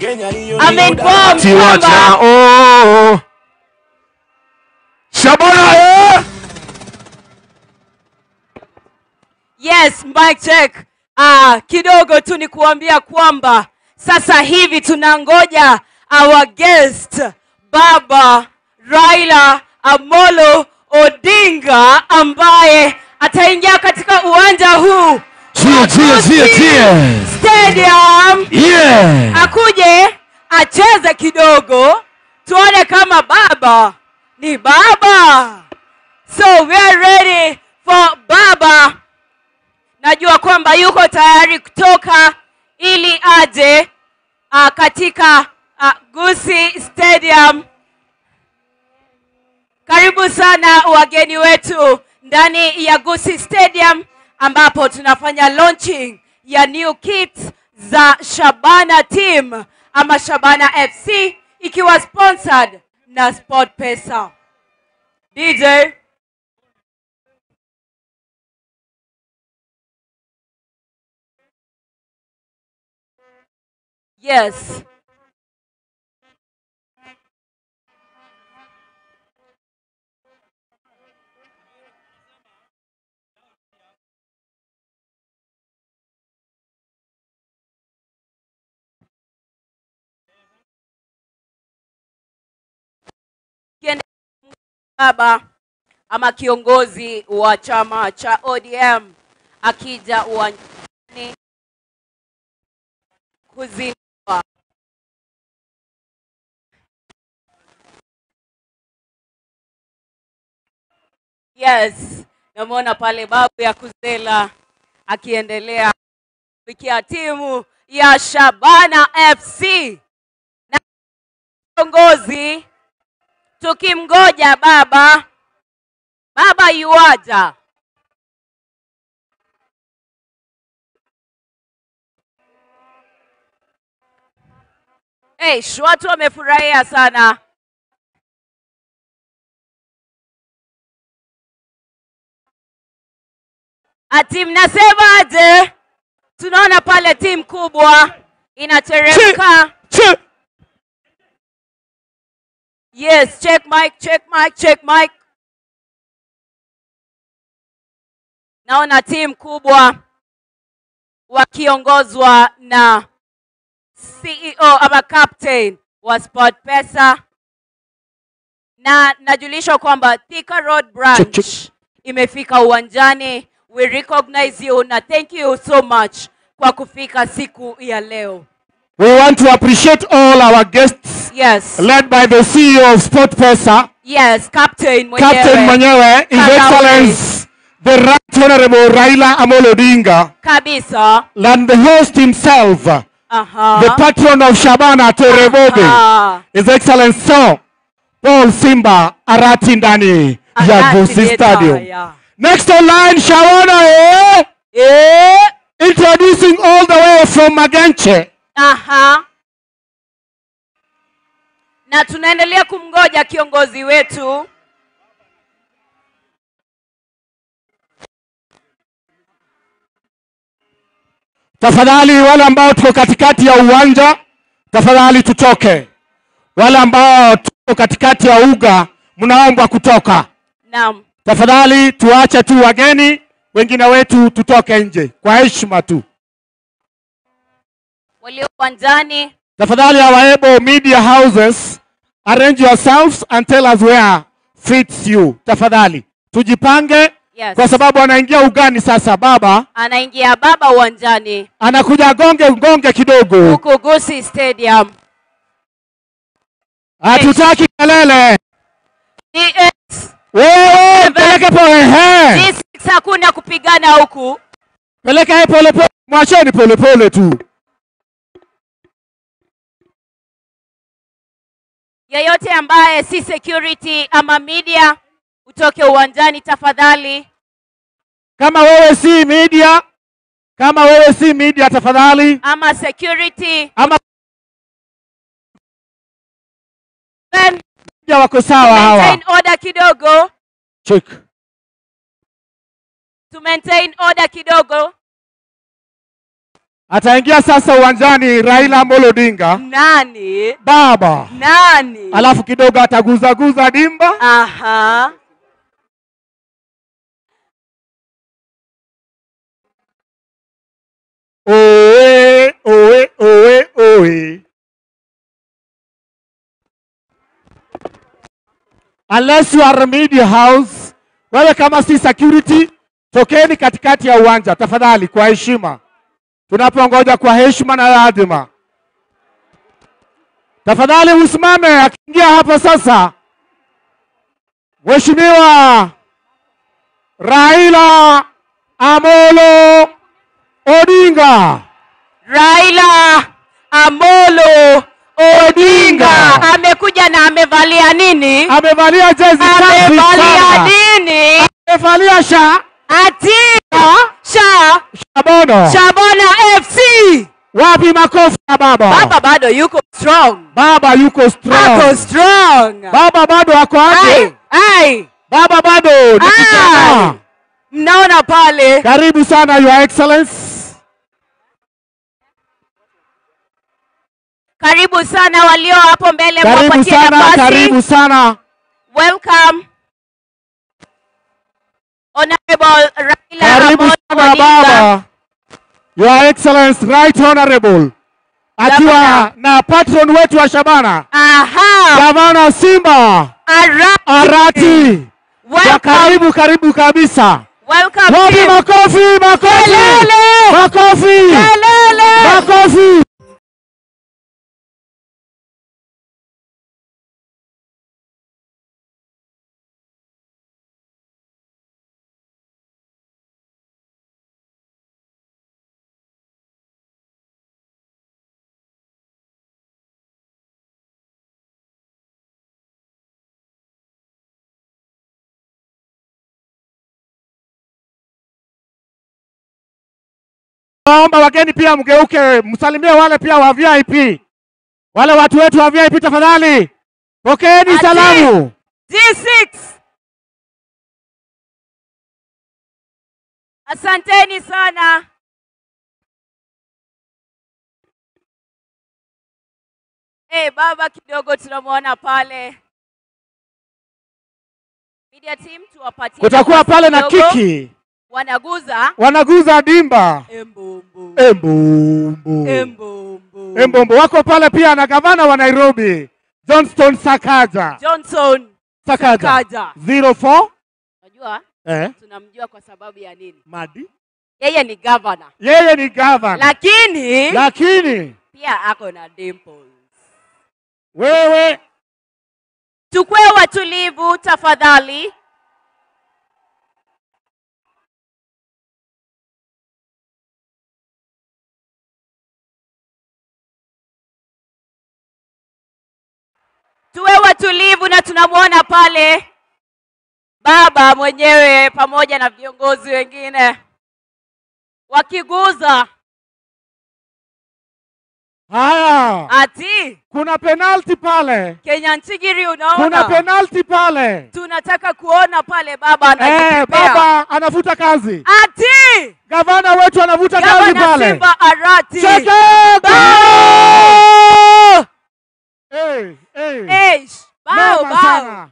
Ameinform Tiwacha oh Shabana eh. Yes, mic check. Kidogo tu ni kuambia kwamba sasa hivi tunangoja our guest Baba Raila Amolo Odinga ambaye ataingia katika uwanja huu Stadium. Yeah. Akuje acheze kidogo tuone kama baba ni baba. So we are ready for baba. Najua kwamba yuko tayari kutoka ili aje katika Gusii Stadium. Karibu sana wageni wetu ndani ya Gusii Stadium ambapo tunafanya launching ya new kits za Shabana team ama Shabana FC ikiwa sponsored na SportPesa. DJ Yes. Baba ama kiongozi wa chama cha ODM akija uwanjani kuzindua. Yes, namuona pale babu ya Kuzela akiendelea kufikia timu ya Shabana FC na kiongozi. Tukimgoja baba, baba yuaja. Hey, watu wamefurahia sana. Ati mnasema aje? Tunaona pale timu kubwa inateremka. Yes, check mic, check mic, check mic. Naona timu kubwa wakiongozwa na CEO ama captain wa SportPesa. Na najulishwa kwamba Thika Road Branch imefika uwanjani. We recognize you na thank you so much kwa kufika siku ya leo. We want to appreciate all our guests. Yes. Led by the CEO of SportPesa. Yes, Captain mwenyewe. Captain mwenyewe, His Excellency, the Right Honorable Raila Amolo Odinga. Kabisa. And the host himself, the patron of Shabana Terebobe, His Excellency Sir Paul Simba Arati ndani ya Gusii Stadium. Yeah. Next online, Shabana, eh? Eh? Introducing all the way from Magenche. Na tunaendelea kumgoja kiongozi wetu. Tafadhali wale ambao tuko katikati ya uwanja, tafadhali tutoke. Wale ambao tuko katikati ya uga, mnaombwa kutoka. Naam. Tafadhali tuache tu wageni, wengine wetu tutoke nje kwa heshima tu. Walio uwanjani. Tafadhali our able media houses, arrange yourselves and tell us where fits you. Tafadhali tujipange. Yes. Kwa sababu anaingia ugani sasa baba. Anaingia baba uwanjani. Anakuja gonge gonge kidogo. Huko Gusii Stadium. Hatutaki kelele. DS. Wewe peleke pole he. D6 hakuna kupigana huku. Peleka pole pole, mwacheni pole pole tu. Yeyote ambaye si security ama media utoke uwanjani tafadhali. Kama wewe si media, kama wewe si media tafadhali. Ama security. Ama media wako sawa hawa. Maintain order kidogo. Check. To maintain order kidogo. Ataingia sasa uwanjani Raila Amolo Odinga. Nani? Baba. Nani? Alafu kidogo ataguza dimba. Aha. Oe, oe, oe, oe. Unless you are media house, wewe kama si security, tokeni katikati ya uwanja tafadhali, kwa heshima. Tunapongoja kwa heshima na adhima. Tafadhali usimame akiingia hapa sasa. Mheshimiwa Raila Amolo Odinga. Raila Amolo Odinga amekuja na amevalia nini? Amevalia jezi safi sana. Amevalia nini? Amevalia Shabana. Shabana FC. Wapi makofi ya baba? Baba bado yuko strong. Baba yuko strong. Ako strong. Baba bado ako aje? Ai. Baba bado ni kijana. Mnaona pale. Karibu sana Your Excellence. Karibu sana walio hapo mbele, mwapatie nafasi. Karibu sana. Welcome. Honorable Raila Karibu sana baba. Your Excellence Right Honorable. Akiwa na patron wetu wa Shabana. Aha. Gavana Simba Arati. Welcome. Karibu karibu kabisa. Welcome. Wapi makofi, makofi. Kelele. Makofi. Kelele. Makofi. Naomba wageni pia mgeuke, msalimie wale pia wa VIP. Wale watu wetu wa VIP tafadhali. Pokeeni salamu. G6. Asanteni sana. Baba kidogo tunamuona pale. Media team tuwapatie. Kutakuwa pale na kiki. Wanaguza dimba. Embombo. Embombo. Embombo. Embombo. Wako pale pia na gavana wa Nairobi, Johnson Sakaja. Johnson Sakaja. 04. Unajua? Tunamjua kwa sababu ya nini? Madi. Yeye ni governor. Yeye ni governor. Lakini pia ako na dimples. Wewe tukue watulivu tafadhali. Tuwe watulivu na tunamuona pale baba mwenyewe pamoja na viongozi wengine wakiguza. Haya. Ati kuna penalty pale. Kenya Nchigiri, unaona? Kuna penalty pale. Tunataka kuona pale baba anajipea. Baba anavuta kazi. Ati gavana wetu anavuta kazi pale. Simba Arati. Cheke! Hey. Bao, bao.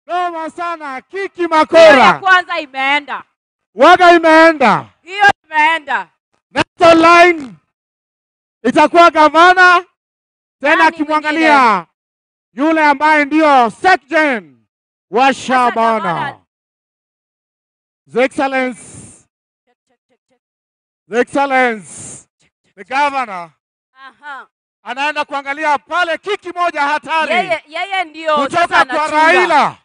Noma sana. Kiki Makora. Hiyo ya kwanza imeenda. Waga imeenda. Hiyo imeenda. Next line itakuwa gavana tena akimwangalia yule ambaye ndio Secgen wa Shabana. The Excellence. The Excellence. The governor. Aha. Anaenda kuangalia pale kiki moja hatari. Yeye ndio kutoka kwa Raila.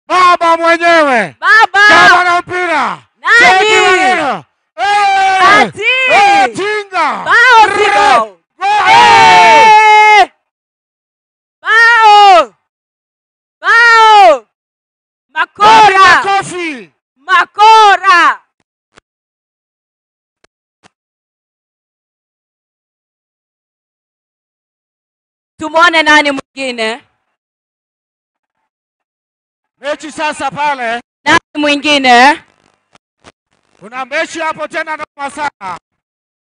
Baba mwenyewe. Baba. Gavana mpira. Nani? Ati. Tinga. Bao sio. Bao. Bao. Makora. Makofi. Makora. Tumuone nani mwingine? Mechi sasa pale. Nani mwingine? Kuna mechi hapo tena noma sana.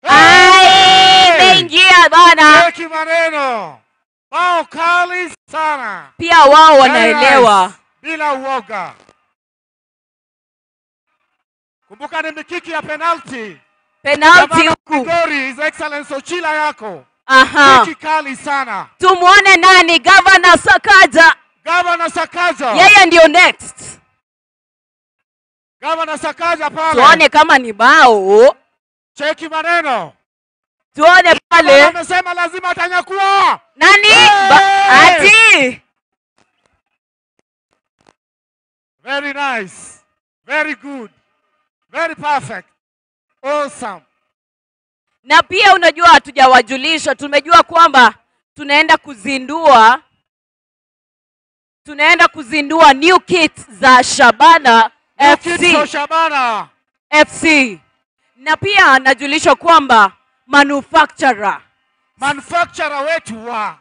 Ai, imeingia bana. Cheki maneno. Bao kali sana. Pia wao wanaelewa. Nice. Bila uoga. Kumbuka ni mikiki ya penalty. Penalty huku. Migori, His Excellency Ochila yako. Aha. Kiki kali sana. Tumuone nani? Governor Sakaja. Governor Sakaja. Yeye ndio next. Governor Sakaja pale. Tuone kama ni bao. Cheki maneno. Tuone pale. Amesema lazima atanyakua. Nani? Hey! Ati. Very nice. Very good. Very perfect. Awesome. Na pia unajua hatujawajulisha, tumejua kwamba tunaenda kuzindua new kit za Shabana New FC. kit za Shabana FC. Na pia najulishwa kwamba manufacturer wetu wa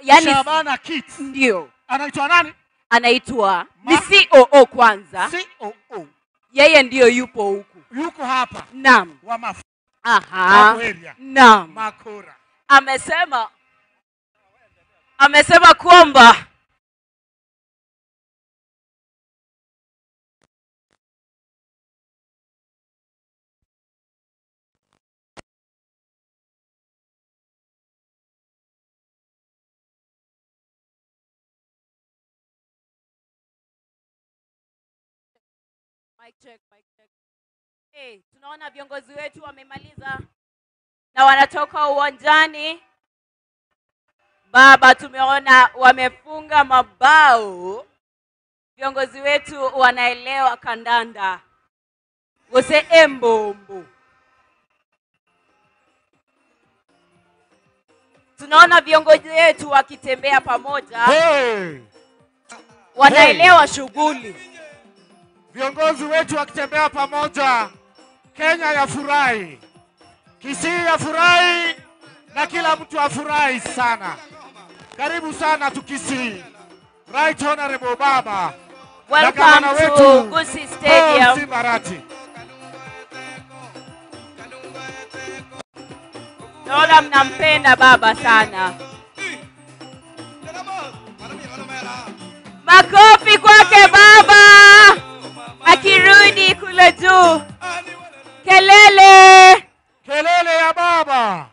yani Shabana kit ndio anaitwa nani? Anaitwa ni COO kwanza. COO. Yeye ndio yupo huku. Yuko hapa. Naam. Wa mafu. Aha. Naam. Makora. Amesema kwamba Mic check, mic check. Hey, tunaona viongozi wetu wamemaliza na wanatoka uwanjani. Baba, tumeona wamefunga mabao. Viongozi wetu wanaelewa kandanda. Wose embombo. Tunaona viongozi wetu wakitembea pamoja. Hey. Wanaelewa shughuli. Viongozi wetu wakitembea pamoja, Kenya yafurahi, Kisii yafurahi, na kila mtu afurahi sana. Karibu sana tu Kisii. Right Honorable Baba. Welcome to Gusii Stadium. Simbarati. Naona mnampenda baba sana. Makofi kwake baba. Akirudi kule juu. Kelele. Kelele ya baba.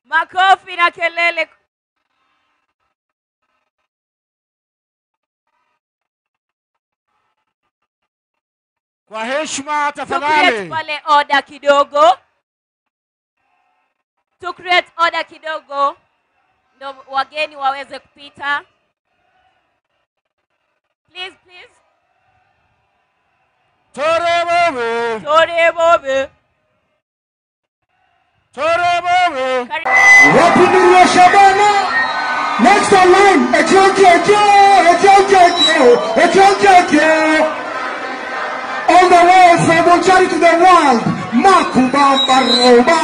Makofi na kelele. Kwa heshima tafadhali. To create pale order kidogo. To create order kidogo ndio wageni waweze kupita. Please, please. Tore bobe. Tore bobe. Tore bobe. Wapi wa Shabana? Next on line. Echoke, echoke, echoke, echoke. On the way from Ochari to the world, Makuba Baroba.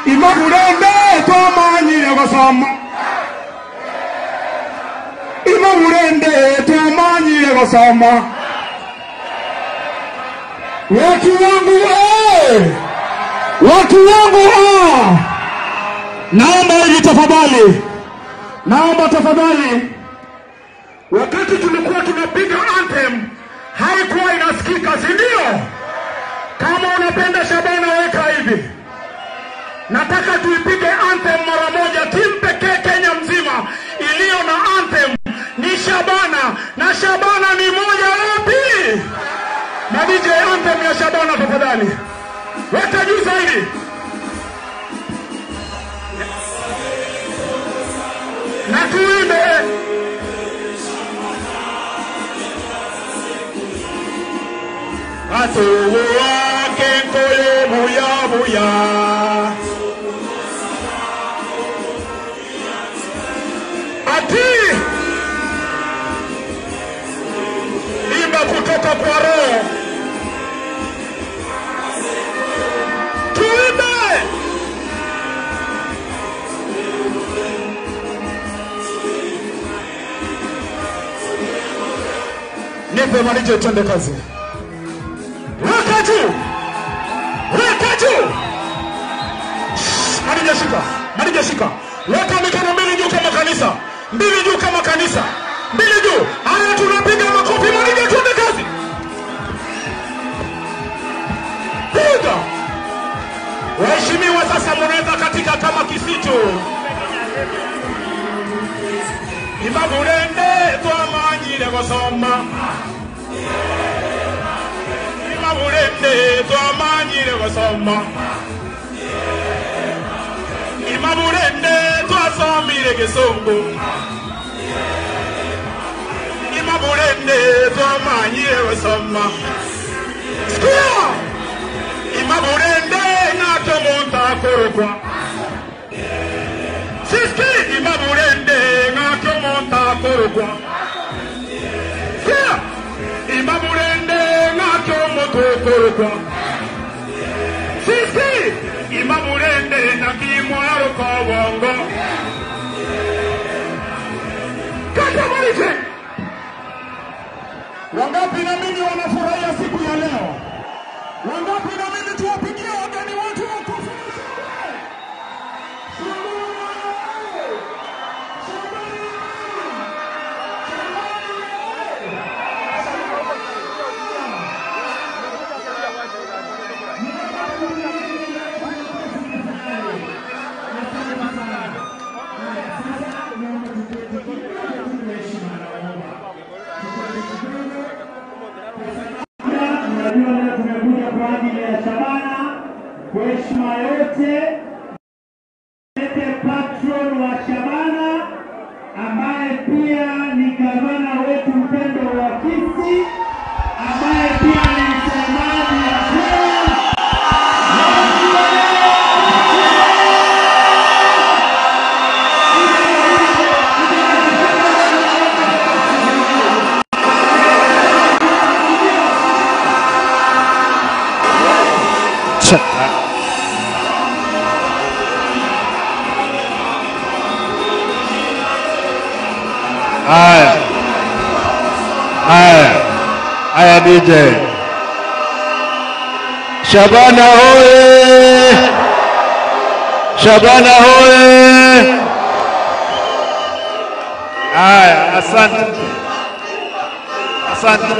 Imamurende twamanyire gusoma. Imamurende twamanyire gusoma. Watu wangu watu wangu naomba hivi tafadhali. Naomba tafadhali. Wakati tulikuwa tunapiga anthem haikuwa inasikika, si ndio? Kama unapenda Shabana weka hivi. Nataka tuipige anthem mara moja. Timu pekee Kenya mzima iliyo na anthem ni Shabana, na Shabana ni moja wapi? Na DJ anthem ya Shabana tafadhali. Weka juu zaidi. Na tuimbe. Watu wake buya. Ati imba kutoka kwa roho. Tuimbe. Nipe manije twende kazi. Weka juu. Weka juu. Manije shika. Manije shika. Weka mikono mbili juu kama kanisa. Mbili juu kama kanisa. Mbili juu. Haya tunapiga makofi manije twende kazi. Piga. Waheshimiwa sasa mnaweza katika kama kisitu. Imabulende twamanyire gosoma. Imabulende twamanyire gosoma. Imabulende twasomire Kisungu. Imabulende twamanyire gosoma. Sikia! Imabulende ng'ato muntu akorokwa. Siski! Imabulende ng'ato muntu akorokwa. Sikia! Imabulende ng'ato muntu akorokwa. Siski! Imabulende nakimwaro kobongo. Kata malije! Wangapi na mimi wanafurahia siku ya leo? Wangapi na mimi tuwapigie wageni wetu makofi? Tumekuja kwa ajili ya Shabana. Kwa heshima yote, lete patron wa Shabana ambaye pia ni gavana wetu mpendo wa Kisii, ambaye pia ni msemaji wa Kenya. Haya. Haya. Haya DJ. Shabana hoye! Shabana hoye! Haya, asante. Asante.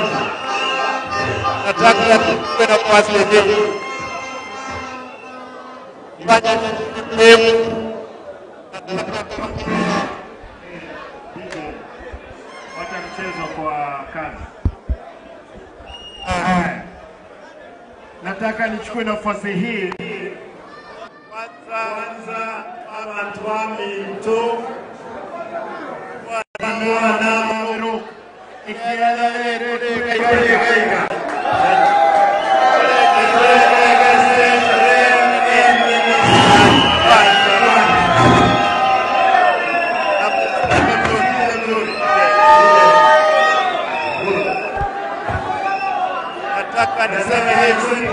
Nataka kuwe na nafasi yenyewe. Wacha mchezo kwa kazi. Nataka nichukue nafasi hii kwanza abantu mto wana Nataka niseme hivi.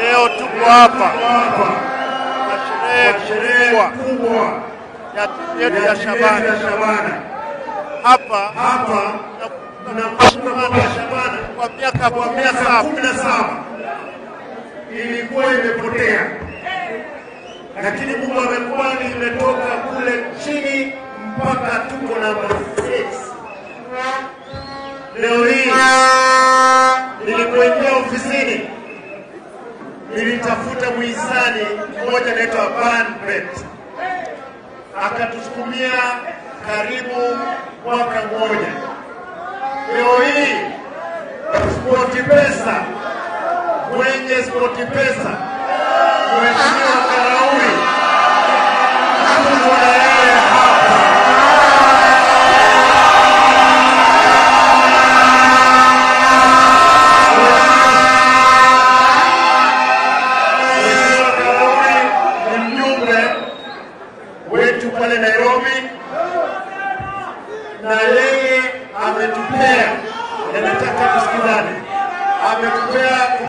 Leo tuko hapa kwa sherehe kubwa ya timu yetu ya Shabana. Hapa tunakumbuka Shabana kwa miaka 17 ilikuwa imepotea, lakini Mungu amekubali, imetoka kule chini mpaka tuko namba 6. Leo hii nilipoingia ofisini nilitafuta muhisani mmoja anaitwa Banbet, akatusukumia karibu mwaka mmoja. Leo hii SportPesa, mwenye SportPesa Mheshimiwa Karauri, tuko na yeye hapa. pale Nairobi, na yeye ametupea, na nataka tusikizane, ametupea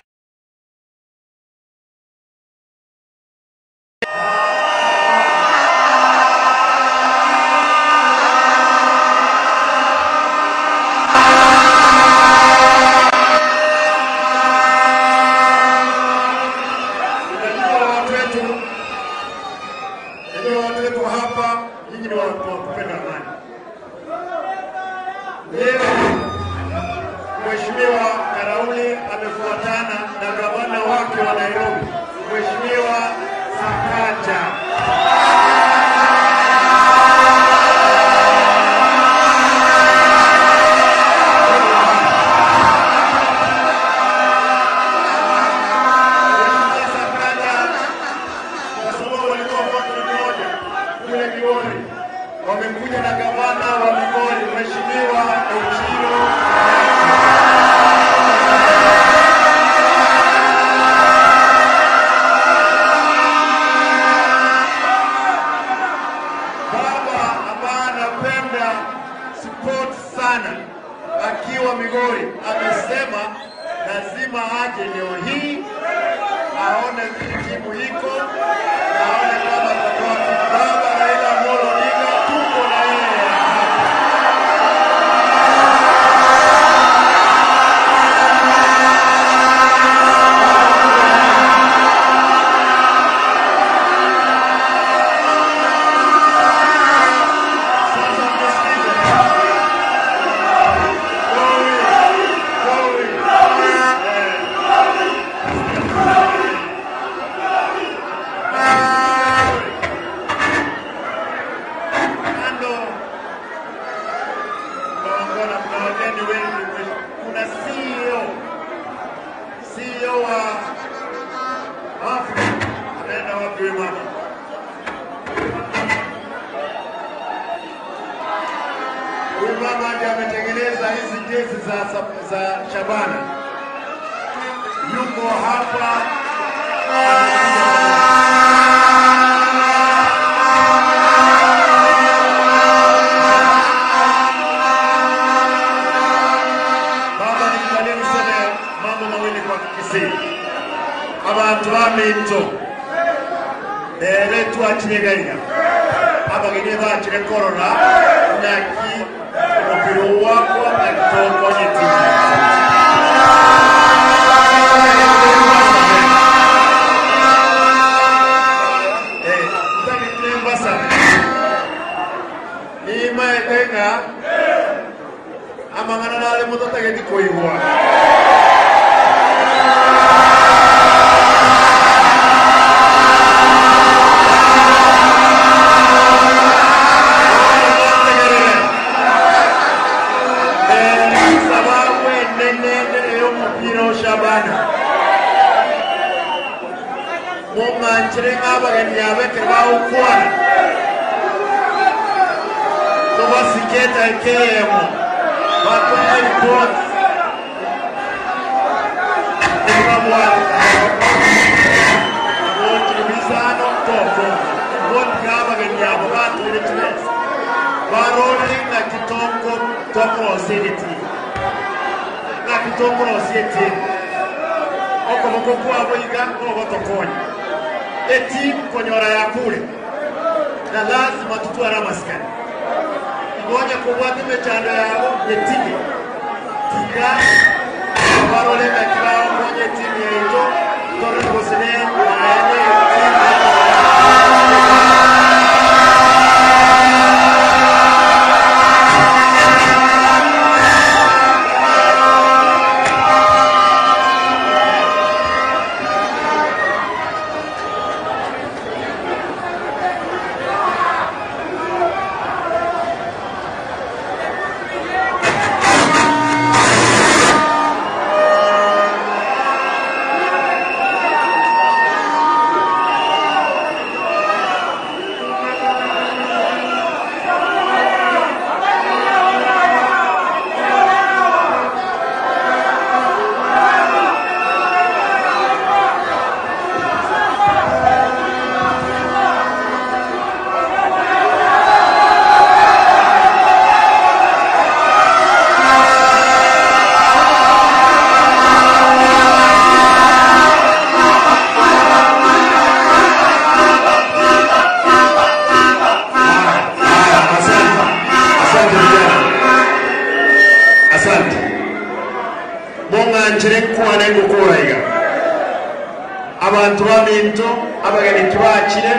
Abageni tubakire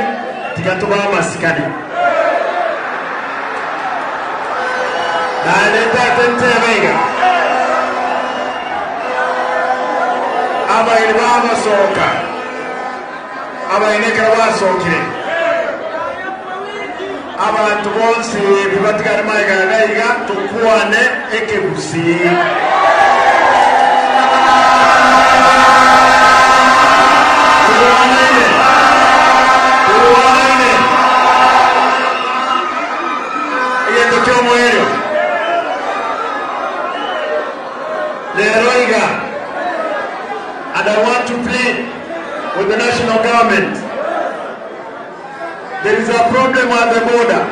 tigatuba amasikani. Naleta tentebega. Abageni babasoka. Abageni karabasokire. Abantu bonse bibatikana mayiga tukuane ekebusi. Tukuane. Egento kyomuherio. Leroiga, and I want to plead with the national government. There is a problem at the border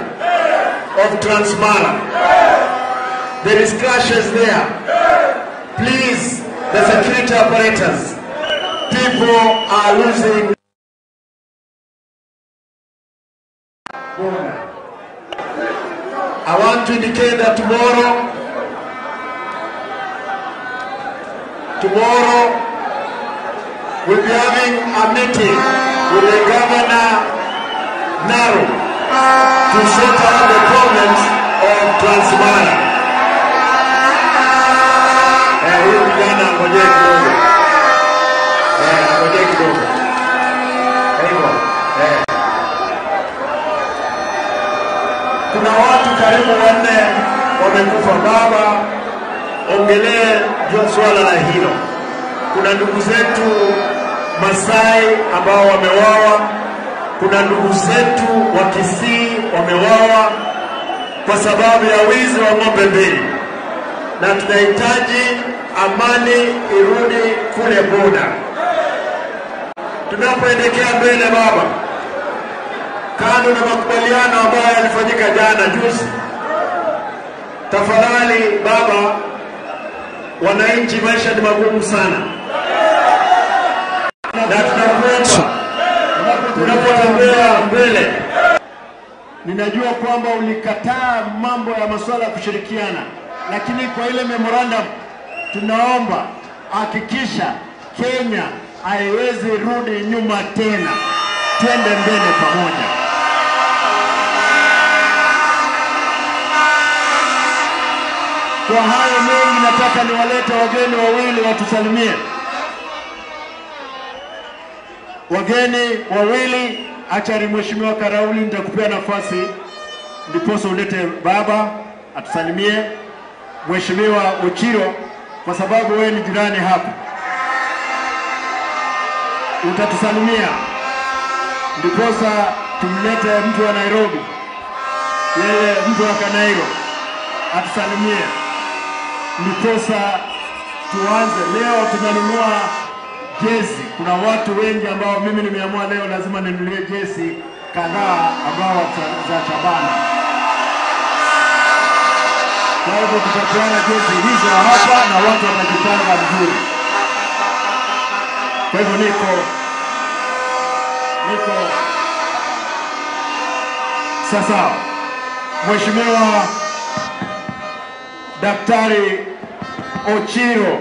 of Transmara. There is clashes there. Please, the security operators, people are losing. I want to indicate that tomorrow we'll be having a meeting with the governor Naru to sort out the problems of Transmara. Huyu kijana ngojee kidogo. Ngojee kidogo. Hivyo. Kuna watu karibu 4 wamekufa. Baba, ongelee juu swala la hilo. Kuna ndugu zetu Masai ambao wamewawa, kuna ndugu zetu wa Kisii wamewawa kwa sababu ya wizi wa ng'ombe 2. Na tunahitaji amani irudi kule boda. Tunapoelekea mbele baba, kando na makubaliano ambayo yalifanyika jana juzi, tafadhali baba, wananchi maisha ni magumu sana. Na tunakuomba tunapotembea mbele. Ninajua kwamba ulikataa mambo ya masuala ya kushirikiana, lakini kwa ile memorandum tunaomba hakikisha Kenya haiwezi rudi nyuma tena. Twende mbele pamoja. Kwa hayo mengi nataka niwalete wageni wawili watusalimie. Wageni wawili, achari Mheshimiwa Karauli, nitakupea nafasi ndiposa ulete baba atusalimie. Mheshimiwa Ochiro, kwa sababu wewe ni jirani hapa, utatusalimia ndiposa tumlete mtu wa Nairobi, yeye mtu wa Kanairo atusalimie, ndiposa tuanze. Leo tunanunua jezi. Kuna watu wengi ambao mimi nimeamua leo lazima ninunulie jezi kadhaa ambao za Shabana. Kwa hivyo tutapeana jezi hizo hapa na watu watajipanga vizuri. Kwa hivyo niko sasa. Mheshimiwa Daktari Ochiro,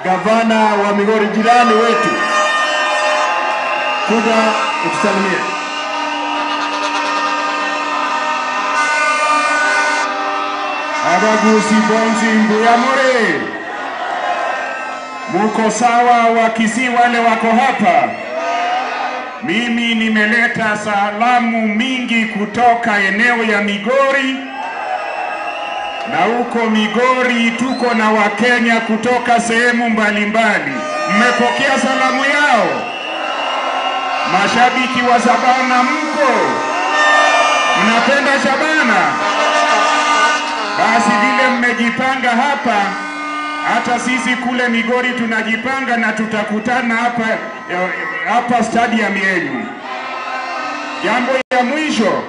gavana wa Migori, jirani wetu, kuja utusalimie. Abagusi bonzi mbuyamore. Muko sawa wa Kisii wale wako hapa? Mimi nimeleta salamu mingi kutoka eneo ya Migori. Na huko Migori tuko na Wakenya kutoka sehemu mbalimbali. Mmepokea salamu yao? Mashabiki wa Shabana mko? Mnapenda Shabana? Basi vile mmejipanga hapa, hata sisi kule Migori tunajipanga na tutakutana hapa stadium yenu. Jambo ya mwisho,